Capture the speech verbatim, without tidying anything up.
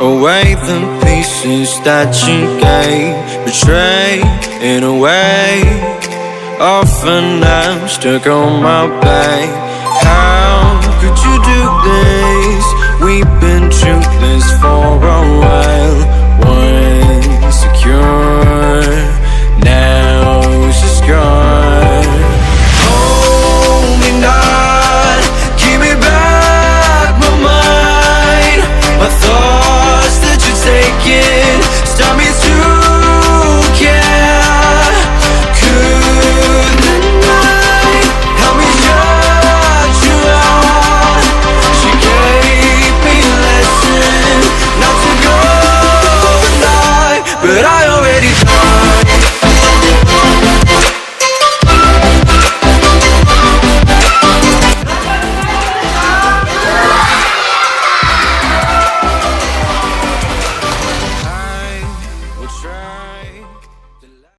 Away the pieces that you gave, betrayed in a way. Often I'm stuck on my blame. How could you do this? We've been through the